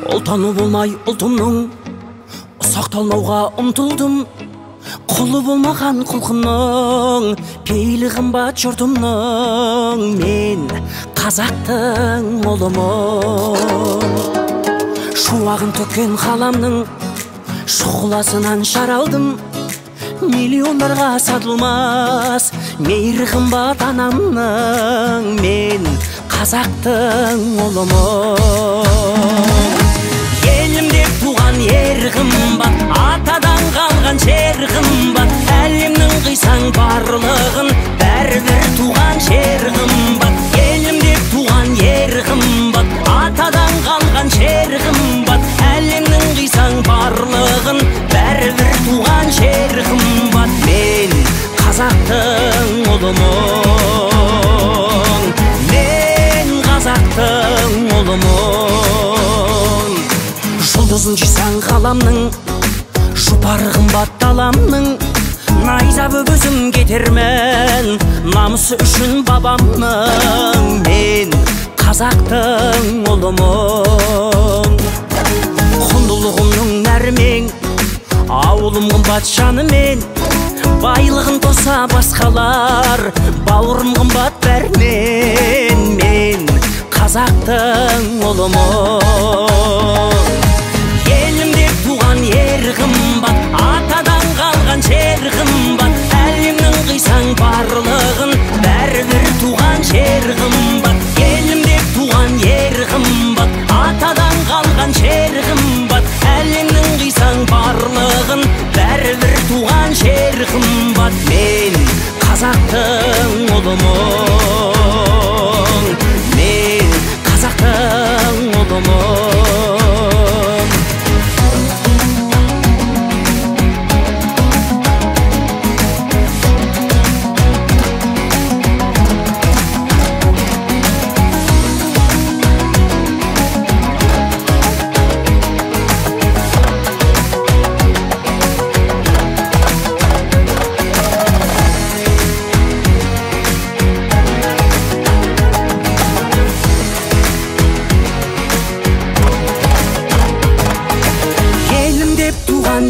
Ұлтаны болмай ұлтымның ұсақталмауға ұмтылдым. Құлы болмаған құлқынның, пейілі қымбат жұртымның. Мен қазақтың ұлымын. Шуағын төккен қаламның шұғыласынан шаралдым. Миллиондарға сатылмас мейірі қымбат анамның. Мен қазақтың ұлымын. Елімде туған ер қымбат, атадан қалған жер қымбат. Әлемнің қисаң барлығын, бәрібір туған жер қымбат. Елімде туған ер қымбат, атадан қалған жер қымбат. Әлемнің қисаң барлығын, бәрібір туған жер қымбат. Мен қазақтың ұлымын. Мен қазақтың ұлымын. Жұлдызын жисаң ғаламның, жұпары қымбат даламның. Найза өгізім кетермін намысы үшін бабамның. Мен қазақтың ұлымын. Құндылығымның нәрімен, ауылым қымбат жанымен. Байлығын тоса басқалар, бауырым қымбат бәрінен. Мен қазақтың ұлымын. Елімде туған ер қымбат, атадан қалған жер қымбат. Әлемнің қисаң барлығын, бәрібір туған жер қымбат. Елімде туған ер қымбат, атадан қалған жер қымбат. Әлемнің қисаң барлығын, бәрібір туған жер қымбат. Мен қазақтың ұлымын. Мен қазақтың ұлымын.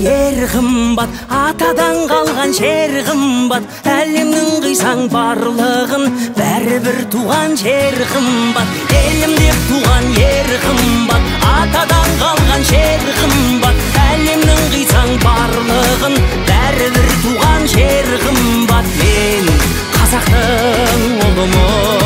Ер қымбат, атадан қалған жер қымбат. Әлемнің қисаң барлығын, бәрібір туған жер қымбат. Елім деп туған ер қымбат, атадан қалған жер қымбат. Әлемнің қисаң барлығын, бәрібір туған жер қымбат. Мен қазақтың ұлымын.